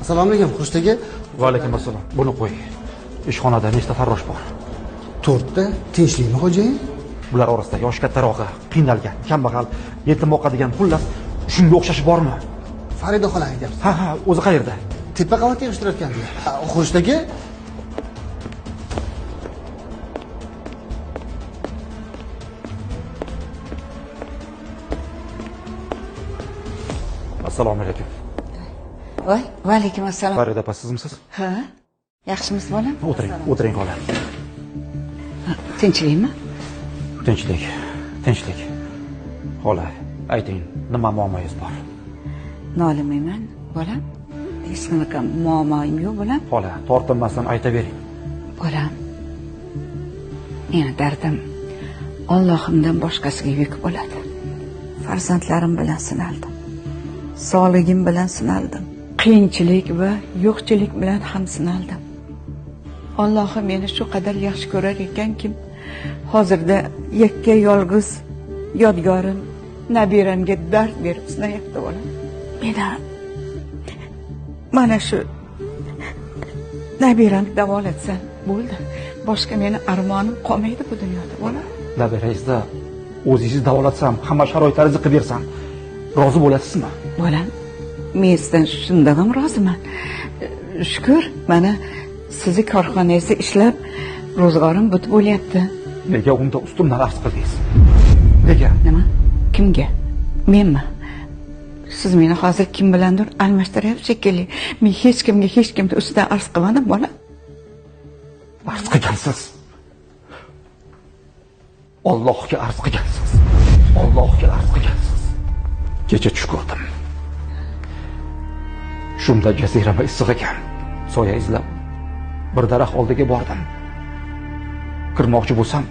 Assalomu alaykum, Xurshid aka. Va alaykum assalom. Buni qo'y. Ishxonada nechta farrosh bor? To'rtta. Tinchlikmi, xo'jayin? Bular orasida yoshi kattarog'i, qiynalgan, kambag'al, yetim boqadigan, xullas, shunga o'xshashi bormi? Farida xola aytyapsiz. Ha, ha, o'zi qayerda? Tepa qavatda yig'ishtirayotgandilar. Xurshid aka, Assalomu alaykum. Voy, va alaykum assalom. Farida opa, sizmisiz? Ha? Yaxshimisiz, bolam? O'tiring, o'tiring xola. Tinchlikmi? Tinchlik, tinchlik. Xola, ayting, nima muammoyingiz bor? Nolimayman, bolam. Hech qanaqa muammoyim yo'q, bolam. Xola, tortinmasdan aytavering. Bolam. Meni dardim Allohimdan boshqasiga yuk bo'ladi. Farzandlarim bilan sinaldim. Sog'ligim bilan sinaldim. Qiyinchilik va yo'qchilik bilan ham sinaldim. Allohim meni shu qadar yaxshi ko'rar ekankim, hozirda yakka yolg'iz yodgorim nabiramga dard berib sinayapti, bolam. Meni mana shu nabiramni davolatsan bo'ldi. Boshqa meni armonim qolmaydi bu dunyoda, bolam. Nabirangizni o'zingiz davolatsam, hamma sharoitlaringizni qilib bersam, rozi bo'lasizmi? Bolam, men sizdan shundan ham roziman. Shukur, mana sizni korxonangizda ishlab ro'zg'orim but bo'lyapti. Nega unda ustimdan arz qildingiz? Nega? Nima? Kimga? Menmi? Siz meni hozir kim bilandir almashtiryapsiz shekilli. Men hech kimga hech kimni ustidan arz qilmadim, bola. Arz qilgansiz. Allohga arz qilgansiz. Allohga arz qilgansiz. Kecha tush ko'rdim. Shunda jazirama issiq ekan. Soya izlab bir daraxt oldiga bordim. Kirmoqchi bo'lsam,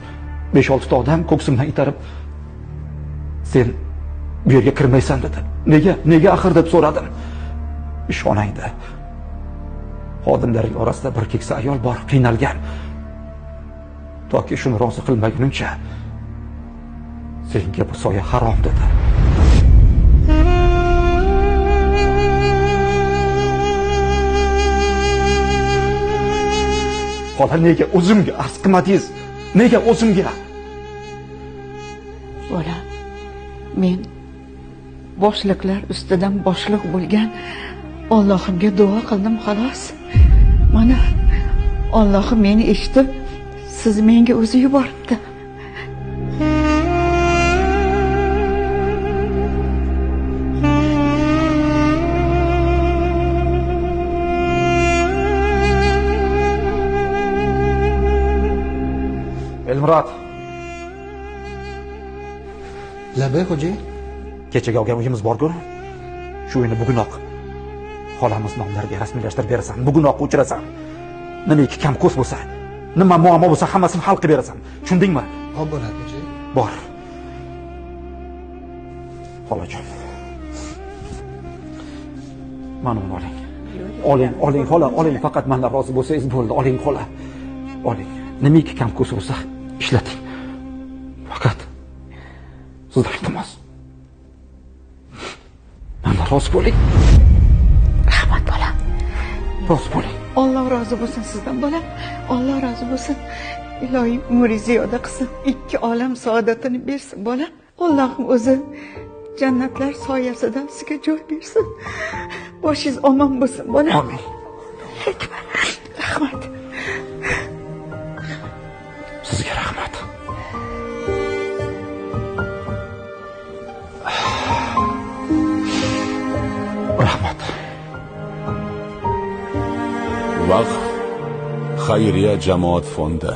5-6 ta odam ko'ksimdan itarib, "Sen bu yerga kirmaysan" dedi. Nega? Nega axir deb so'radim. Ishxonangda xodimlaring orasida bir keksa ayol bor, qiynalgan. Toki shuni rozi qilmagunimcha senga bu soya harom dedi. Xola, nega o'zimga arz qilmadingiz? Nega o'zimga? Bola, men boshliqlar ustidan boshliq bo'lgan Allohimga duo qildim, xolos. Mana Allohim meni eshitib, siz menga o'zi yuboribdi. Elmurod, labay xo'jayin. Kechagi olgan uyimiz bor-ku. Shu uyni bugunoq xolamiz nomlariga rasmiylashtirib berasan, bugunoq o'chirasan. Nimaki kam ko'z bo'lsa, nima muammo bo'lsa hammasini hal qilib berasan. Tushundingmi? Xo'p bo'ladi, xo'jayin. Bor. Xolajon. Mana uni oling. Oling, oling xola, oling. Faqat mendan rozi bo'lsangiz bo'ldi. Oling xola. Oling. Nimaki kam ko'z bo'lsa ishlating. Faqat sizdan iltimos. Mendan rozi bo'ling. Rahmat, bolam. Rozi bo'ling. Alloh rozi bo'lsin sizdan, bolam. Alloh rozi bo'lsin. Iloyim umringizni ziyoda qilsin. Ikki olam saodatini bersin, bolam. Allohim o'zi jannatlar soyasida sizga joy bersin. Boshingiz omon bo'lsin, bolam. Amin. Rahmat. Sizga rahmat. Rahmat. Vaqf xayriya jamoat fondi.